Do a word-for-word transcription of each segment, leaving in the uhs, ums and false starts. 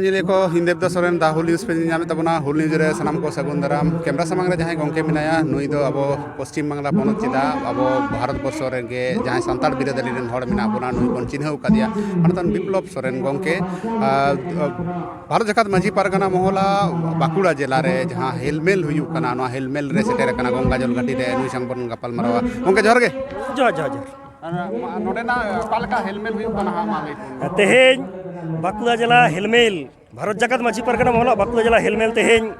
ᱧᱮᱞᱤᱭᱟᱹ ᱠᱚ, ᱤᱧ ᱫᱮᱵᱽᱫᱟᱥ ᱥᱚᱨᱮᱱ ᱫᱟ ᱦᱩᱞ ᱱᱤᱭᱩᱡᱽ ᱯᱮ ᱧᱮᱞ ᱧᱟᱢᱮᱫ ᱛᱟᱵᱚᱱᱟ᱾ ᱦᱩᱞ ᱱᱤᱭᱩᱡᱽ ᱨᱮ ᱥᱟᱱᱟᱢ ᱠᱚ ᱥᱟᱹᱜᱩᱱ ᱫᱟᱨᱟᱢ᱾ ᱠᱮᱢᱨᱟ ᱥᱟᱢᱟᱝ ᱨᱮ ᱡᱟᱦᱟᱸᱭ ᱜᱚᱢᱠᱮ ᱢᱮᱱᱟᱭᱟ, ᱱᱩᱭ ᱫᱚ ᱟᱵᱚ ᱯᱚᱥᱪᱤᱢ ᱵᱟᱝᱞᱟ ᱯᱚᱱᱚᱛ ᱪᱮᱫᱟᱜ, ᱟᱵᱚ ᱵᱷᱟᱨᱚᱛ ᱵᱚᱨᱥᱚ ᱨᱮᱱ ᱜᱮ ᱡᱟᱦᱟᱸᱭ ᱥᱟᱱᱛᱟᱲ ᱵᱤᱨᱟᱹᱫᱟᱹᱞᱤ ᱨᱮᱱ ᱦᱚᱲ ᱢᱮᱱᱟᱜ ᱵᱚᱱᱟ, ᱱᱩᱭ ᱵᱚᱱ ᱪᱤᱱᱦᱟᱹᱣ ᱟᱠᱟᱫᱮᱭᱟ, ᱢᱟᱱᱚᱛᱟᱱ ᱵᱤᱯᱞᱚᱵᱽ ᱥᱚᱨᱮᱱ ᱜᱚᱢᱠᱮ᱾ ᱟᱨ, ᱟᱨ ᱵᱷᱟᱨᱚᱛ ᱡᱟᱠᱟᱛ ᱢᱟᱹᱡᱷᱤ ᱯᱟᱨᱜᱟᱱᱟ ᱢᱚᱦᱚᱞᱟ ᱵᱟᱸᱠᱩᱲᱟ ᱡᱮᱞᱟ ᱨᱮ ᱡᱟᱦᱟᱸ ᱦᱮᱞᱢᱮᱞ ᱦᱩᱭᱩᱜ ᱠᱟᱱᱟ, ᱱᱚᱣᱟ ᱦᱮᱞᱢᱮᱞ ᱨᱮ ᱥᱮᱴᱮᱨ ᱟᱠᱟᱱᱟ ᱜᱚᱝᱜᱟ ᱡᱚᱞ ᱜᱷᱟᱹᱴᱤ ᱨᱮ, ᱱᱩᱭ ᱥᱟᱶ ᱵᱚᱱ ᱜᱟᱯᱟᱞ ᱢᱟᱨᱟᱣᱟ᱾ ᱜᱚᱢᱠᱮ, ᱡᱚᱦᱟᱨ ᱜᱮ᱾ ᱡᱚᱦᱟᱨ, ᱡᱚᱦᱟᱨ, ᱡᱚᱦᱟᱨ᱾ ᱟᱨ ᱱᱚᱰᱮᱱᱟᱜ ᱚᱠᱟ ᱞᱮᱠᱟ ᱦᱮᱞᱢᱮᱞ ᱦᱩᱭᱩᱜ ᱠᱟᱱᱟ ᱦᱟᱸᱜ, ᱢᱟ ᱞᱟᱹᱭ ᱛᱟᱵᱚᱱ ᱢᱮ᱾ ᱛᱮᱦᱮᱧ ᱵᱟᱸᱠᱩᱲᱟ ᱡᱮᱞᱟ ᱦᱮᱞᱢᱮᱞ, ᱵᱷᱟᱨᱚᱛ ᱡᱟᱠᱟᱛ ᱢᱟᱹᱡᱷᱤ ᱯᱟᱨᱜᱟᱱᱟ ᱢᱚᱦᱚᱞᱟᱜ ᱵᱟᱸᱠᱩᱲᱟ ᱡᱮᱞᱟ ᱦᱮᱞᱢᱮᱞ ᱛᱮᱦᱮᱧ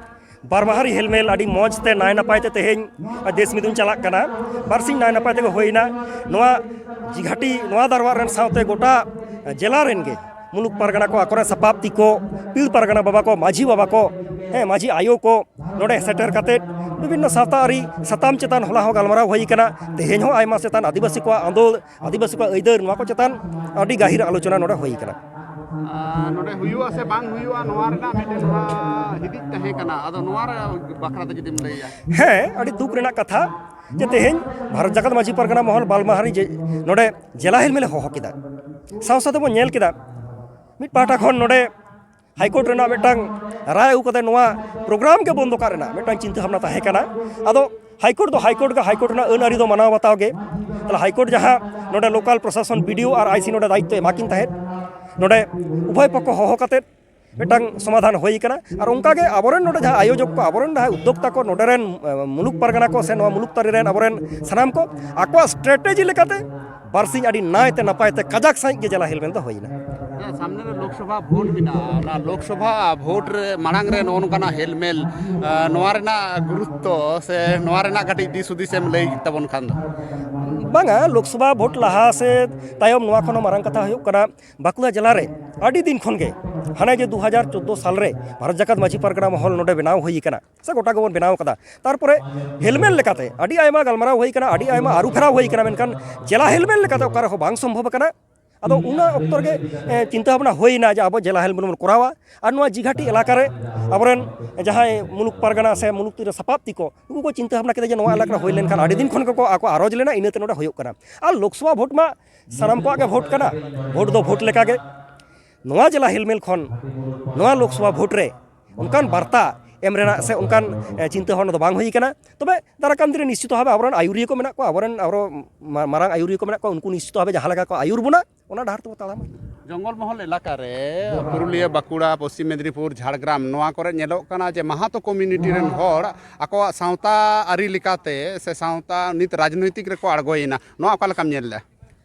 ᱵᱟᱨ ᱢᱟᱦᱟ ᱨᱮ ᱦᱮᱞᱢᱮᱞ ᱟᱹᱰᱤ ᱢᱚᱡᱽ ᱛᱮ ᱱᱟᱭ ᱱᱟᱯᱟᱭ ᱛᱮ ᱛᱮᱦᱮᱧ ᱫᱮᱥ ᱢᱤᱫᱩᱱ ᱪᱟᱞᱟᱜ ᱠᱟᱱᱟ᱾ ᱵᱟᱨᱥᱤᱧ ᱱᱟᱭ ᱱᱟᱯᱟᱭ ᱛᱮᱜᱮ ᱦᱩᱭᱱᱟ᱾ ᱱᱚᱣᱟ ᱡᱤᱜᱷᱟᱴᱤ, ᱱᱚᱣᱟ ᱫᱟᱨᱣᱟᱨ ᱨᱮᱱ ᱥᱟᱶᱛᱮ ᱜᱚᱴᱟ ᱡᱮᱞᱟ ᱨᱮᱱ ᱜᱮ ᱢᱩᱞᱩᱠ ᱯᱟᱨᱜᱟᱱᱟ ᱠᱚ, ᱟᱠᱚᱨᱮᱱ ᱥᱟᱯᱟᱵ ᱛᱤ ᱠᱚ, ᱯᱤᱲ ᱯᱟᱨᱜᱟᱱᱟ ᱵᱟᱵᱟ ᱠᱚ, ᱢᱟᱹᱡᱷᱤ ᱵᱟᱵᱟ ᱠᱚ, ᱦᱮᱸ, ᱢᱟᱹᱡᱷᱤ ᱟᱭᱳ ᱠᱚ, ᱱᱚᱰᱮ ᱥᱮᱴᱮᱨ ᱠᱟᱛᱮᱫ ᱵᱤᱵᱷᱤᱱᱱᱚ ᱥᱟᱶᱛᱟ ᱟᱹᱨᱤ ᱥᱟᱛᱟᱢ ᱪᱮᱛᱟᱱ ᱦᱚᱞᱟ ᱦᱚᱸ ᱜᱟᱞᱢᱟᱨᱟᱣ ᱦᱩᱭ ᱠᱟᱱᱟ᱾ ᱛᱮᱦᱮᱧ ᱦᱚᱸ ᱟᱭᱢᱟ ᱪᱮᱛᱟᱱ ᱟᱹᱫᱤᱵᱟᱹᱥᱤ ᱠᱚᱣᱟᱜ ᱟᱸᱫᱳᱲ, ᱟᱹᱫᱤᱵᱟᱹᱥᱤ ᱠᱚᱣᱟᱜ ᱟᱹᱭᱫᱟᱹᱨ, ᱱᱚᱣᱟ ᱠᱚ ᱪᱮᱛᱟᱱ ᱟᱹᱰᱤ ᱜᱟᱹᱦᱤᱨ ᱟᱞᱳᱪᱚᱱᱟ ᱱᱚᱰᱮ ᱦᱩᱭ ᱠᱟᱱᱟ᱾ ᱟᱨ ᱱᱚᱰᱮ ᱦᱩᱭᱩᱜᱼᱟ ᱥᱮ ᱵᱟᱝ ᱦᱩᱭᱩᱜᱼᱟ, ᱱᱚᱣᱟ ᱨᱮᱱᱟᱜ ᱢᱤᱫᱴᱮᱱ ᱱᱚᱣᱟ ᱦᱤᱫᱤᱡ ᱛᱟᱦᱮᱸ ᱠᱟᱱᱟ᱾ ᱟᱫᱚ ᱱᱚᱣᱟ ᱨᱮ ᱵᱟᱠᱷᱨᱟ ᱛᱮ ᱡᱩᱫᱤᱢ ᱞᱟᱹᱭᱟ᱾ ᱦᱮᱸ, ᱟᱹᱰᱤ ᱫᱩᱠ ᱨᱮᱱᱟᱜ ᱠᱟᱛᱷᱟ ᱡᱮ ᱛᱮᱦᱮᱧ ᱵᱷᱟᱨᱚᱛ ᱡᱟᱠᱟᱛ ᱢᱟᱹᱡᱷᱤ ᱯᱟᱨᱜᱟᱱᱟ ᱢᱚᱦᱚᱞ ᱵᱟᱞᱢᱟᱦᱟᱨᱤ ᱡᱮ ᱱᱚᱰᱮ ᱡᱮᱞᱟ ᱦᱮᱞᱢᱮᱞᱮ ᱦᱚᱦᱚ ᱠᱮᱫᱟ, ᱥᱟᱶ ᱥᱟᱶᱛᱮ ᱵᱚᱱ ᱧᱮᱞ ᱠᱮᱫᱟ ᱢᱤᱫ ᱯᱟᱦᱴᱟ ᱠᱷᱚᱱ ᱱᱚᱰᱮ ᱦᱟᱭᱠᱳᱨᱴ ᱨᱮᱱᱟᱜ ᱢᱤᱫᱴᱟᱝ ᱨᱟᱭ ᱟᱹᱜᱩ ᱠᱟᱛᱮ ᱱᱚᱣᱟ ᱯᱨᱳᱜᱨᱟᱢ ᱜᱮ ᱵᱚᱱᱫᱚ ᱠᱟᱜ ᱨᱮᱱᱟᱜ ᱢᱤᱫᱴᱟᱝ ᱪᱤᱱᱛᱟᱹ ᱵᱷᱟᱵᱽᱱᱟ ᱛᱟᱦᱮᱸ ᱠᱟᱱᱟ᱾ ᱟᱫᱚ ᱦᱟᱭᱠᱳᱨᱴ ᱫᱚ ᱦᱟᱭᱠᱳᱨᱴ ᱜᱮ, ᱦᱟᱭᱠᱳᱨᱴ ᱨᱮᱱᱟᱜ ᱟᱹᱱ ᱟᱹᱨᱤ ᱫᱚ ᱢᱟᱱᱟᱣ ᱵᱟᱛᱟᱣ ᱜᱮ᱾ ᱛᱟᱦᱞᱮ ᱦᱟᱭᱠᱳᱨᱴ ᱡᱟᱦᱟᱸ ᱱᱚᱰᱮ ᱞᱳᱠᱟᱞ ᱯᱨᱚᱥᱟᱥᱚᱱ, ᱵᱤ ᱰᱤ ᱳ ᱟᱨ ᱟᱭ ᱥᱤ ᱱᱚᱰᱮ ᱫᱟᱭᱤᱛᱛᱚ ᱮᱢᱟ ᱠᱤᱱ ᱛᱟᱦᱮᱸᱫ, ᱱᱚᱰᱮ ᱩᱵᱷᱚᱭ ᱯᱚᱠᱠᱷᱚ ᱦᱚᱦᱚ ᱠᱟᱛᱮ ᱢᱤᱫᱴᱟᱝ ᱥᱚᱢᱟᱫᱷᱟᱱ ᱦᱩᱭ ᱠᱟᱱᱟ᱾ ᱟᱨ ᱚᱱᱠᱟ ᱜᱮ ᱟᱵᱚᱨᱮᱱ ᱱᱚᱰᱮ ᱡᱟᱦᱟᱸ ᱟᱭᱳᱡᱚᱠ ᱠᱚ, ᱟᱵᱚᱨᱮᱱ ᱡᱟᱦᱟᱸᱭ ᱩᱫᱽᱫᱳᱠᱛᱟ ᱠᱚ, ᱱᱚᱰᱮ ᱨᱮᱱ, ᱮ, ᱢᱩᱞᱩᱠ ᱯᱟᱨᱜᱟᱱᱟ ᱠᱚ ᱥᱮ ᱱᱚᱣᱟ ᱢᱩᱞᱩᱠ ᱛᱟᱹᱨᱤ ᱨᱮᱱ ᱟᱵᱚᱨᱮᱱ ᱥᱟᱱᱟᱢ ᱠᱚ ᱟᱠᱚᱣᱟᱜ ᱥᱴᱨᱮᱴᱮᱡᱤ ᱞᱮᱠᱟᱛᱮ ᱵᱟᱨᱥᱤᱧ ᱟᱹᱰᱤ ᱱᱟᱭᱛᱮ ᱱᱟᱯᱟᱭᱛᱮ ᱠᱟᱡᱟᱠ ᱥᱟᱺᱦᱤᱡ ᱜᱮ ᱡᱮᱞᱟ ᱦᱮᱞᱢᱮᱞ ᱫᱚ ᱦᱩᱭᱱᱟ᱾ ᱦᱮᱸ, ᱥᱟᱢᱱᱮ ᱨᱮ ᱞᱳᱠᱥᱚᱵᱷᱟ ᱵᱷᱳᱴ ᱢᱮᱱᱟᱜᱼᱟ᱾ ᱚᱱᱟ ᱞᱳᱠᱥᱚᱵᱷᱟ ᱵᱷᱳᱴ ᱨᱮ ᱢᱟᱲᱟᱝ ᱨᱮ ᱱᱚᱜᱼᱚ ᱱᱚᱝᱠᱟᱱᱟᱜ ᱦᱮᱞᱢᱮᱞ, ᱟᱸ, ᱱᱚᱣᱟ ᱨᱮᱱᱟᱜ ᱜᱩᱨᱩᱛᱛᱚ ᱥᱮ ᱱᱚᱣᱟ ᱨᱮᱱᱟᱜ ᱠᱟᱹᱴᱤᱡ ᱫᱤᱥ ᱦᱩᱫᱤᱥ ᱮᱢ ᱞᱟᱹᱭ ᱛᱟᱵᱚᱱ ᱠᱷᱟᱱ ᱫᱚ᱾ ᱵᱟᱝᱟ, ᱞᱳᱠᱥᱚᱵᱷᱟ ᱵᱷᱳᱴ ᱞᱟᱦᱟ ᱥᱮ ᱛᱟᱭᱚᱢ, ᱱᱚᱣᱟ ᱠᱷᱚᱱ ᱦᱚᱸ ᱢᱟᱨᱟᱝ ᱠᱟᱛᱷᱟ ᱦᱩᱭᱩᱜ ᱠᱟᱱᱟ, ᱵᱟᱸᱠᱩᱲᱟ ᱡᱮᱞᱟ ᱨᱮ ᱟᱹᱰᱤ ᱫᱤᱱ ᱠᱷᱚᱱ ᱜᱮ, ᱦᱟᱱᱮ ᱡᱮ ᱫᱩ ᱦᱟᱡᱟᱨ ᱪᱳᱫᱽᱫᱳ ᱥᱟᱞ ᱨᱮ ᱵᱷᱟᱨᱚᱛ ᱡᱟᱠᱟᱛ ᱢᱟᱹᱡᱷᱤ ᱯᱟᱨᱜᱟᱱᱟ ᱢᱚᱦᱚᱞ ᱱᱚᱰᱮ ᱵᱮᱱᱟᱣ ᱦᱩᱭ ᱠᱟᱱᱟ, ᱥᱮ ᱜᱚᱴᱟ ᱜᱮᱵᱚᱱ ᱵᱮᱱᱟᱣ ᱠᱟᱫᱟ᱾ ᱛᱟᱨᱯᱚᱨᱮ ᱦᱮᱞᱢᱮᱞ ᱞᱮᱠᱟᱛᱮ ᱟᱹᱰᱤ ᱟᱭᱢᱟ ᱜᱟᱞᱢᱟᱨᱟᱣ ᱦᱩᱭ ᱠᱟᱱᱟ, ᱟᱹᱰᱤ ᱟᱭᱢᱟ ᱟᱹᱨᱩ ᱯᱷᱮᱨᱟᱣ ᱦᱩᱭ ᱠᱟᱱᱟ, ᱢᱮᱱᱠᱷᱟᱱ ᱡᱮᱞᱟ ᱦᱮᱞᱢᱮᱞ ᱞᱮᱠᱟᱛᱮ ᱚᱠᱟ ᱨᱮᱦᱚᱸ ᱵᱟᱝ ᱥᱚᱢᱵᱷᱚᱵ ᱟᱠᱟᱱᱟ᱾ ᱟᱫᱚ ᱩᱱᱟᱹ ᱚᱠᱛᱚ ᱨᱮᱜᱮ, ᱮ, ᱪᱤᱱᱛᱟᱹ ᱵᱷᱟᱵᱽᱱᱟ ᱦᱩᱭᱱᱟ ᱡᱮ ᱟᱵᱚ ᱡᱮᱞᱟ ᱦᱮᱞᱢᱮᱞ ᱵᱚᱱ ᱠᱚᱨᱟᱣᱟ᱾ ᱟᱨ ᱱᱚᱣᱟ ᱡᱤᱜᱷᱟᱴᱤ ᱮᱞᱟᱠᱟ ᱨᱮ ᱟᱵᱚᱨᱮᱱ ᱡᱟᱦᱟᱸᱭ ᱢᱩᱞᱩᱠ ᱯᱟᱨᱜᱟᱱᱟ ᱥᱮ ᱢᱩᱞᱩᱠ ᱛᱤᱨᱮ ᱥᱟᱯᱟᱵ ᱛᱤ ᱠᱚ, ᱩᱱᱠᱩ ᱠᱚ ᱪᱤᱱᱛᱟᱹ ᱵᱷᱟᱵᱽᱱᱟ ᱠᱮᱫᱟ ᱡᱮ ᱱᱚᱣᱟ ᱮᱞᱟᱠᱟ ᱨᱮ ᱦᱩᱭ ᱞᱮᱱᱠᱷᱟᱱ, ᱟᱹᱰᱤ ᱫᱤᱱ ᱠᱷᱚᱱ ᱜᱮᱠᱚ ᱟᱠᱚ ᱟᱨᱚᱡᱽ ᱞᱮᱱᱟ, ᱤᱱᱟᱹᱛᱮ ᱱᱚᱰᱮ ᱦᱩᱭᱩᱜ ᱠᱟᱱᱟ᱾ ᱟᱨ ᱞᱳᱠᱥᱚᱵᱷᱟ ᱵᱷᱳᱴ ᱢᱟ ᱥᱟᱱᱟᱢ ᱠᱚᱣᱟᱜ ᱜᱮ ᱵᱷᱳᱴ ᱠᱟᱱᱟ, ᱵᱷᱳᱴ ᱫᱚ ᱵᱷᱳᱴ ᱞᱮᱠᱟᱜᱮ᱾ ᱱᱚᱣᱟ ᱡᱮᱞᱟ ᱦᱮᱞᱢᱮᱞ ᱠᱷᱚᱱ ᱱᱚᱣᱟ ᱞᱳᱠᱥᱚᱵᱷᱟ ᱵᱷᱳᱴ ᱨᱮ ᱚᱱᱠᱟᱱ ᱵᱟᱨᱛᱟ ᱮᱢ ᱨᱮᱱᱟᱜ ᱥᱮ ᱚᱱᱠᱟᱱ, ᱮ, ᱪᱤᱱᱛᱟᱹ ᱵᱷᱟᱵᱽᱱᱟ ᱫᱚ ᱵᱟᱝ ᱦᱩᱭ ᱠᱟᱱᱟ᱾ ᱛᱚᱵᱮ ᱫᱟᱨᱟᱭ ᱠᱟᱱ ᱫᱤᱱ ᱨᱮ ᱱᱤᱥᱪᱤᱛ ᱵᱷᱟᱵᱮ ᱟᱵᱚᱨᱮᱱ ᱟᱹᱭᱩᱨᱤᱭᱟᱹ ᱠᱚ ᱢᱮᱱᱟᱜ ᱠᱚᱣᱟ, ᱟᱵᱚᱨᱮᱱ ᱟᱨᱚ ᱢᱟ-, ᱢᱟᱨᱟᱝ ᱟᱹᱭᱩᱨᱤᱭᱟᱹ ᱠᱚ ᱢᱮᱱᱟᱜ ᱠᱚᱣᱟ, ᱩᱱᱠᱩ ᱱᱤᱥᱪᱤᱛ ᱵᱷᱟᱵᱮ ᱡᱟᱦᱟᱸ ᱞᱮᱠᱟ ᱠᱚ ᱟᱹᱭᱩᱨ ᱵᱚᱱᱟ, ᱚᱱᱟ ᱰᱟᱦᱟᱨ ᱛᱮᱵᱚ ᱛᱟᱲᱟᱢᱟ᱾ ᱡᱚᱝᱜᱚᱞ ᱢᱚᱦᱚᱞ ᱮᱞᱟᱠᱟ ᱨᱮ ᱯᱩᱨᱩᱞᱤᱭᱟᱹ, ᱵᱟᱸᱠᱩᱲᱟ, ᱯᱚᱥᱪᱤᱢ ᱢᱮᱫᱽᱱᱤᱯᱩᱨ, ᱡᱷᱟᱲᱜᱨᱟᱢ, ᱱᱚᱣᱟ ᱠᱚᱨᱮ ᱧᱮᱞᱚᱜ ᱠᱟᱱᱟ ᱡᱮ ᱢᱟᱦᱟᱛᱚ ᱠᱚᱢᱤᱭᱩᱱᱤᱴᱤ ᱨᱮᱱ ᱦᱚᱲ ᱟᱠᱚᱣᱟᱜ ᱥᱟᱶᱛᱟ ᱟᱹᱨᱤ ᱞᱮᱠᱟᱛᱮ ᱥᱮ ᱥᱟᱶᱛᱟ ᱱᱤᱛ ᱨᱟᱡᱽᱱᱳᱭᱛᱤᱠ ᱨᱮᱠᱚ ᱟᱬᱜᱚᱭᱮᱱᱟ, ᱱᱚᱣᱟ ᱚᱠᱟ ᱞᱮᱠᱟᱢ ᱧᱮᱞ ᱞᱮᱫᱟ?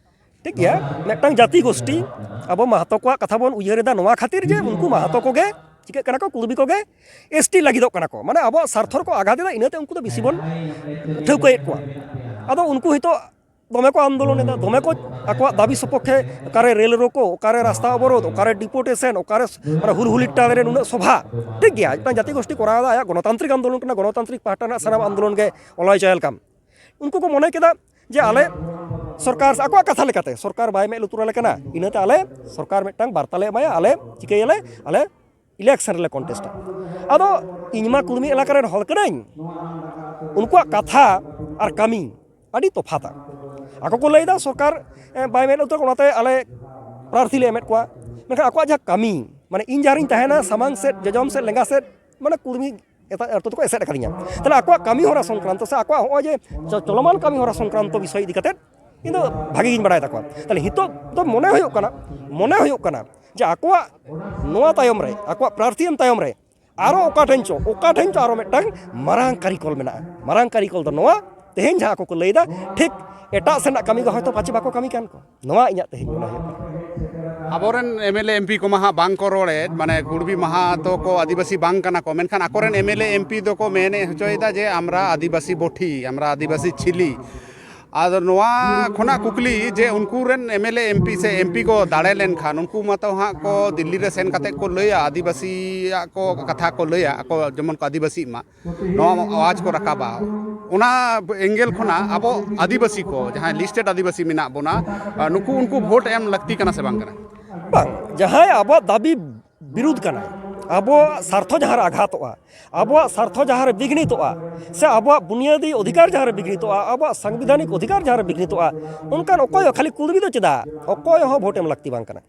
ᱴᱷᱤᱠ ᱜᱮᱭᱟ, ᱢᱤᱫᱴᱟᱝ ᱡᱟᱹᱛᱤ ᱜᱳᱥᱴᱤ ᱟᱵᱚ ᱢᱟᱦᱟᱛᱚ ᱠᱚᱣᱟᱜ ᱠᱟᱛᱷᱟ ᱵᱚᱱ ᱩᱭᱦᱟᱹᱨ ᱮᱫᱟ, ᱱᱚᱣᱟ ᱠᱷᱟᱹᱛᱤᱨ ᱡᱮ ᱩᱱᱠᱩ ᱢᱟᱦᱟᱛᱚ ᱠᱚᱜᱮ ᱪᱤᱠᱟᱹᱜ ᱠᱟᱱᱟ ᱠᱚ, ᱠᱩᱲᱵᱤ ᱠᱚᱜᱮ ᱮᱥᱴᱤ ᱞᱟᱹᱜᱤᱫᱚᱜ ᱠᱟᱱᱟ ᱠᱚ, ᱢᱟᱱᱮ ᱟᱵᱚᱣᱟᱜ ᱥᱟᱨᱛᱷᱚ ᱨᱮᱠᱚ ᱟᱜᱷᱟᱛ ᱮᱫᱟ, ᱤᱱᱟᱹᱛᱮ ᱩᱱᱠᱩ ᱫᱚ ᱵᱮᱥᱤ ᱵᱚᱱ ᱴᱷᱟᱹᱣᱠᱟᱹᱭᱮᱫ ᱠᱚᱣᱟ᱾ ᱟᱫᱚ ᱩᱱᱠᱩ ᱦᱤᱛᱚᱜ ᱫᱚᱢᱮ ᱠᱚ ᱟᱱᱫᱳᱞᱚᱱ ᱮᱫᱟ, ᱫᱚᱢᱮ ᱠᱚ ᱟᱠᱚᱣᱟᱜ ᱫᱟᱹᱵᱤ ᱥᱚᱯᱚᱠᱠᱷᱮ, ᱚᱠᱟᱨᱮ ᱨᱮᱞ ᱨᱳᱠᱳ, ᱚᱠᱟᱨᱮ ᱨᱟᱥᱛᱟ ᱚᱵᱚᱨᱳᱫᱷ, ᱚᱠᱟᱨᱮ ᱰᱤᱯᱳᱴᱮᱥᱚᱱ, ᱚᱠᱟᱨᱮ ᱢᱟᱱᱮ ᱦᱩᱞ ᱦᱩᱞᱤ ᱴᱟᱞ ᱨᱮ ᱱᱩᱱᱟᱹᱜ ᱥᱚᱵᱷᱟ᱾ ᱴᱷᱤᱠ ᱜᱮᱭᱟ, ᱢᱤᱫᱴᱟᱝ ᱡᱟᱹᱛᱤ ᱜᱳᱥᱴᱤ ᱠᱚᱨᱟᱣ ᱮᱫᱟ, ᱟᱭᱟᱜ ᱜᱚᱱᱚᱛᱟᱱᱛᱨᱤᱠ ᱟᱱᱫᱳᱞᱚᱱ ᱠᱟᱱᱟ, ᱜᱚᱱᱚᱛᱟᱱᱛᱨᱤᱠ ᱯᱟᱦᱴᱟ ᱨᱮᱱᱟᱜ ᱥᱟᱱᱟᱢ ᱟᱱᱫᱳᱞᱚᱱ ᱜᱮ ᱚᱞᱚᱭ ᱪᱚᱭ ᱞᱮᱠᱟᱢ᱾ ᱩᱱᱠᱩ ᱠᱚ ᱢᱚᱱᱮ ᱠᱮᱫᱟ ᱡᱮ ᱟᱞᱮ ᱥᱚᱨᱠᱟᱨ, ᱟᱠᱚᱣᱟᱜ ᱠᱟᱛᱷᱟ ᱞᱮᱠᱟᱛᱮ, ᱥᱚᱨᱠᱟᱨ ᱵᱟᱭ ᱢᱮᱫ ᱞᱩᱛᱩᱨ ᱟᱞᱮ ᱠᱟᱱᱟ, ᱤᱱᱟᱹᱛᱮ ᱟᱞᱮ ᱥᱚᱨᱠᱟᱨ ᱢᱤᱫᱴᱟᱝ ᱵᱟᱨᱛᱟ ᱞᱮ ᱮᱢᱟᱭᱟ, ᱟᱞᱮ ᱪᱤᱠᱟᱹᱭᱟᱞᱮ, ᱟᱞᱮ ᱤᱞᱮᱠᱥᱚᱱ ᱨᱮᱞᱮ ᱠᱚᱱᱴᱮᱥᱴᱟ᱾ ᱟᱫᱚ ᱤᱧ ᱢᱟ ᱠᱩᱲᱢᱤ ᱮᱞᱟᱠᱟ ᱨᱮᱱ ᱦᱚᱲ ᱠᱟᱹᱱᱟᱹᱧ, ᱩᱱᱠᱩᱣᱟᱜ ᱠᱟᱛᱷᱟ ᱟᱨ ᱠᱟᱹᱢᱤ ᱟᱹᱰᱤ ᱛᱚᱯᱷᱟᱛᱟ᱾ ᱟᱠᱚ ᱠᱚ ᱞᱟᱹᱭᱫᱟ ᱥᱚᱨᱠᱟᱨ, ᱮ, ᱵᱟᱭ ᱢᱮᱫ ᱞᱩᱛᱩᱨ, ᱚᱱᱟᱛᱮ ᱟᱞᱮ ᱯᱨᱟᱨᱛᱷᱤ ᱞᱮ ᱮᱢᱮᱫ ᱠᱚᱣᱟ, ᱢᱮᱱᱠᱷᱟᱱ ᱟᱠᱚᱣᱟᱜ ᱡᱟᱦᱟᱸ ᱠᱟᱹᱢᱤ, ᱢᱟᱱᱮ ᱤᱧ ᱡᱟᱦᱟᱸ ᱨᱤᱧ ᱛᱟᱦᱮᱱᱟ ᱥᱟᱢᱟᱝ ᱥᱮᱫ, ᱡᱚᱡᱚᱢ ᱥᱮᱫ, ᱞᱮᱸᱜᱟ ᱥᱮᱫ, ᱢᱟᱱᱮ ᱠᱩᱲᱢᱤ ᱮᱴᱟᱜ ᱟᱹᱛᱩ ᱛᱮᱠᱚ ᱮᱥᱮᱫ ᱟᱠᱟᱫᱤᱧᱟ᱾ ᱛᱟᱦᱚᱞᱮ ᱟᱠᱚᱣᱟᱜ ᱠᱟᱹᱢᱤ ᱦᱚᱨᱟ ᱥᱚᱝᱠᱨᱟᱱᱛᱚ ᱥᱮ ᱟᱠᱚᱣᱟᱜ ᱦᱚᱸᱜᱼᱚᱭ ᱡᱮ ᱪᱚ-, ᱪᱚᱞᱚᱢᱟᱱ ᱠᱟᱹᱢᱤ ᱦᱚᱨᱟ ᱥᱚᱝᱠᱨᱟᱱᱛᱚ ᱵᱤᱥᱚᱭ ᱤᱫᱤ ᱠᱟᱛᱮᱫ ᱤᱧ ᱫᱚ ᱵᱷᱟᱜᱮ ᱜᱤᱧ ᱵᱟᱲᱟᱭ ᱛᱟᱠᱚᱣᱟ᱾ ᱛᱟᱦᱚᱞᱮ ᱱᱤᱛᱚᱜ ᱫᱚ ᱢᱚᱱᱮ ᱦᱩᱭᱩᱜ ᱠᱟᱱᱟ, ᱢᱚᱱᱮ ᱦᱩᱭᱩᱜ ᱠᱟᱱᱟ ᱡᱮ ᱟᱠᱚᱣᱟᱜ ᱱᱚᱣᱟ ᱛᱟᱭᱚᱢ ᱨᱮ, ᱟᱠᱚᱣᱟᱜ ᱯᱨᱟᱨᱛᱷᱤ ᱮᱢ ᱛᱟᱭᱚᱢ ᱨᱮ ᱟᱨᱚ ᱚᱠᱟ ᱴᱷᱮᱱ ᱪᱚ, ᱚᱠᱟ ᱴᱷᱮᱱ ᱪᱚ ᱟᱨᱚ ᱢᱤᱫᱴᱟᱝ ᱢᱟᱨᱟᱝ ᱠᱟᱹᱨᱤᱠᱚᱞ ᱢᱮᱱᱟᱜᱼᱟ᱾ ᱢᱟᱨᱟᱝ ᱠᱟᱹᱨᱤᱠᱚᱞ ᱫᱚ ᱱᱚᱣᱟ, ᱛᱮᱦᱮᱧ ᱡᱟᱦᱟᱸ ᱟᱠᱚ ᱠᱚ ᱞᱟᱹᱭᱫᱟ, ᱴᱷᱤᱠ ᱮᱴᱟᱜ ᱥᱮᱱᱟᱜ ᱠᱟᱹᱢᱤ ᱜᱮ ᱦᱚᱭᱛᱳ ᱯᱟᱪᱮ ᱵᱟᱠᱚ ᱠᱟᱹᱢᱤ ᱠᱟᱱ ᱠᱚ᱾ ᱱᱚᱣᱟ ᱤᱧᱟᱹᱜ ᱛᱮᱦᱮᱧ ᱢᱚᱱᱮ ᱦᱩᱭᱩᱜ ᱠᱟᱱᱟ᱾ ᱟᱵᱚᱨᱮᱱ M L A, M P ᱠᱚᱢᱟ ᱦᱟᱸᱜ ᱵᱟᱝ ᱠᱚ ᱨᱚᱲᱮᱫ, ᱢᱟᱱᱮ ᱠᱩᱲᱵᱤ ᱢᱟᱦᱟᱛᱚ ᱠᱚ ᱟᱹᱫᱤᱵᱟᱹᱥᱤ ᱵᱟᱝ ᱠᱟᱱᱟ ᱠᱚ, ᱢᱮᱱᱠᱷᱟᱱ ᱟᱠᱚᱨᱮᱱ M L A, M P ᱫᱚᱠᱚ ᱢᱮᱱ ᱦᱚᱪᱚᱭᱮᱫᱟ ᱡᱮ ᱟᱢᱨᱟ ᱟᱹᱫᱤᱵᱟᱹᱥᱤ ᱵᱚᱴᱷᱤ, ᱟᱢᱨᱟ ᱟᱹᱫᱤᱵᱟᱹᱥᱤ ᱪᱷᱤᱞᱤ᱾ ᱟᱫᱚ ᱱᱚᱣᱟ ᱠᱷᱚᱱᱟᱜ ᱠᱩᱠᱞᱤ ᱡᱮ ᱩᱱᱠᱩ ᱨᱮᱱ M L A, M P ᱥᱮ ᱮᱢ ᱯᱤ ᱠᱚ ᱫᱟᱲᱮ ᱞᱮᱱᱠᱷᱟᱱ ᱩᱱᱠᱩ ᱢᱟᱛᱚ ᱦᱟᱸᱜ ᱠᱚ ᱫᱤᱞᱞᱤ ᱨᱮ ᱥᱮᱱ ᱠᱟᱛᱮᱫ ᱠᱚ ᱞᱟᱹᱭᱟ, ᱟᱹᱫᱤᱵᱟᱹᱥᱤᱭᱟᱜ ᱠᱚ ᱠᱟᱛᱷᱟ ᱠᱚ ᱞᱟᱹᱭᱟ, ᱟᱠᱚ ᱡᱮᱢᱚᱱ ᱠᱚ ᱟᱹᱫᱤᱵᱟᱹᱥᱤᱜ ᱢᱟ, ᱱᱚᱣᱟ ᱟᱣᱟᱡᱽ ᱠᱚ ᱨᱟᱠᱟᱵᱟ᱾ ᱚᱱᱟ ᱮᱝᱜᱮᱞ ᱠᱷᱚᱱᱟᱜ ᱟᱵᱚ ᱟᱹᱫᱤᱵᱟᱹᱥᱤ ᱠᱚ, ᱡᱟᱦᱟᱸᱭ ᱞᱤᱥᱴᱮᱰ ᱟᱹᱫᱤᱵᱟᱹᱥᱤ ᱢᱮᱱᱟᱜ ᱵᱚᱱᱟ, ᱱᱩᱠᱩ, ᱩᱱᱠᱩ ᱵᱷᱳᱴ ᱮᱢ ᱞᱟᱹᱠᱛᱤ ᱠᱟᱱᱟ ᱥᱮ ᱵᱟᱝ ᱠᱟᱱᱟ? ᱵᱟᱝ, ᱡᱟᱦᱟᱸᱭ ᱟᱵᱚᱣᱟᱜ ᱫᱟᱹᱵᱤ ᱵᱤᱨᱩᱫᱷ ᱠᱟᱱᱟᱭ, ᱟᱵᱚᱣᱟᱜ ᱥᱟᱨᱛᱷᱚ ᱡᱟᱦᱟᱸ ᱨᱮ ᱟᱜᱷᱟᱛᱚᱜᱼᱟ, ᱟᱵᱚᱣᱟᱜ ᱥᱟᱨᱛᱷᱚ ᱡᱟᱦᱟᱸ ᱨᱮ ᱵᱤᱜᱷᱱᱤᱛᱚᱜᱼᱟ, ᱥᱮ ᱟᱵᱚᱣᱟᱜ ᱵᱩᱱᱤᱭᱟᱹᱫᱤ ᱚᱫᱷᱤᱠᱟᱨ ᱡᱟᱦᱟᱸ ᱨᱮ ᱵᱤᱜᱷᱱᱤᱛᱚᱜᱼᱟ, ᱟᱵᱚᱣᱟᱜ ᱥᱟᱝᱵᱤᱫᱷᱟᱱᱤᱠ ᱚᱫᱷᱤᱠᱟᱨ ᱡᱟᱦᱟᱸ ᱨᱮ ᱵᱤᱜᱷᱱᱤᱛᱚᱜᱼᱟ, ᱚᱱᱠᱟᱱ ᱚᱠᱚᱭ ᱦᱚᱸ, ᱠᱷᱟᱹᱞᱤ ᱠᱩᱲᱢᱤ ᱫᱚ ᱪᱮᱫᱟᱜ, ᱚᱠᱚᱭ ᱦᱚᱸ ᱵᱷᱳᱴ ᱮᱢ ᱞᱟᱹᱠᱛᱤ ᱵᱟᱝ ᱠᱟᱱᱟ᱾